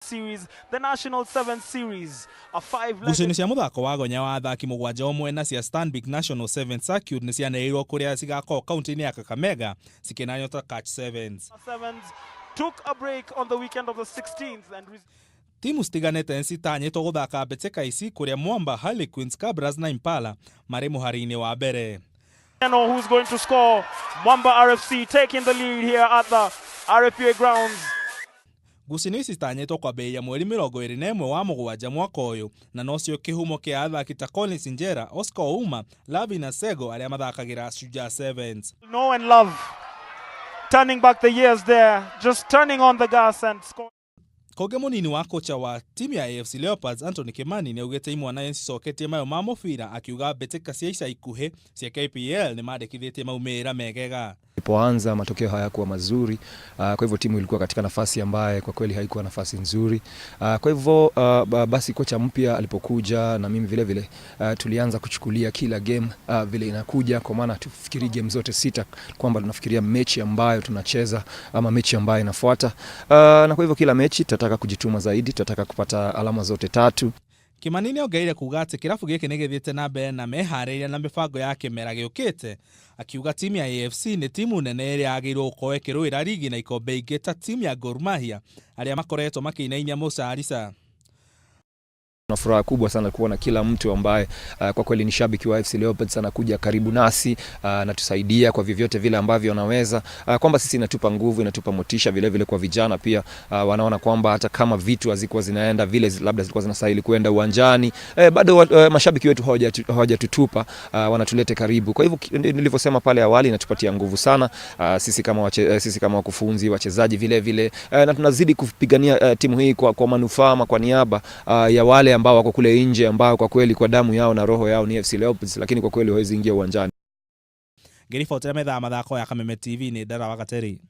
Series, the National Sevens Series, a five-legged Ngucanio cia mũthako wa gonya wa athaki mũgwanja o mwena cia Stanbic National Sevens Circuit nĩ cianĩrĩirwo kũrĩa cigakorwo kaunti-inĩ ya Kakamega cikĩnanio ta Catch Sevens. Sevens took a break on the weekend of the 16th and Timu citiganĩte nĩ citanyĩtwo gũthaka mbĩtĩka ici kũrĩa Mwamba, Harlequins, Cabras na Impala marĩ mũhari-inĩ wa mbere. Know who's going to score. Mwamba RFC taking the lead here at the RFUEA grounds. Ngucanio ici citanyĩtwo kwambĩrĩria mweri 21 wa mũgwanja mwaka ũyũ na nocio kĩhumo kĩa athaki ta Collins Injera, Oscar Ouma, Lavin na Sego arĩa mathakagĩra Shujaa Sevens. Know and love. Turning back the years there, just turning on the gas and scoring. Kũngĩ mũnini wa kocha wa timu ya AFC Leopards Anthony Kimani nĩ augĩte imwana nĩcicoketie mayo ma mũbira akiuga mbĩtĩka cia ica ikuhĩ cia KPL nĩ mandĩkithĩtie maumĩrĩra megega. Ilipoanza matokeo hayakuwa mazuri, kwa hivyo timu ilikuwa katika nafasi ambaye kwa kweli haikuwa nafasi nzuri. Kwa hivyo basi kocha mpya alipokuja na mimi vile vile tulianza kuchukulia kila game vile inakuja, kwa maana tufikiri game zote sita kwamba tunafikiria mechi ambayo tunacheza ama mechi ambayo inafuata. Na kwa hivyo kila mechi tutataka kujituma zaidi, tutataka kupata alama zote tatu. Kimani nĩ ongereire kuga atĩ kĩrabu gĩkĩ nĩ gĩthiĩte na mbere na meharĩria na mĩbango ya kĩmera gĩũkĩte akiuga timu ya AFC nĩ timu nene ĩrĩa yagĩrĩirwo gũkorwo ĩkĩrũĩra rigi na ikombe ingĩ ta timu ya Gor Mahia arĩa makoretwo makĩinainia Mũcarica. Na furaha kubwa sana kuona kila mtu ambaye kwa kweli ni shabiki wa AFC Leopards anakuja karibu nasi anatusaidia kwa vyovyote vile ambavyo anaweza, kwamba sisi inatupa nguvu, inatupa motisha vile vile kwa vijana pia, wanaona kwamba hata kama vitu hazikuwa zinaenda vile labda zilikuwa zinastahili kuenda uwanjani, bado mashabiki wetu hawajatutupa, wanatulete karibu. Kwa hivyo nilivyosema pale awali, inatupatia nguvu sana sisi kama wakufunzi, wachezaji vile vile, na tunazidi kupigania timu hii kwa manufaa ama kwa niaba ya wale ambao wako kule nje ambao kwa kweli kwa damu yao na roho yao ni AFC Leopards, lakini kwa kweli hawezi ingia uwanjani. Ngĩribotera metha ya mathako ya Kameme TV nĩ Ndara wa Gateri.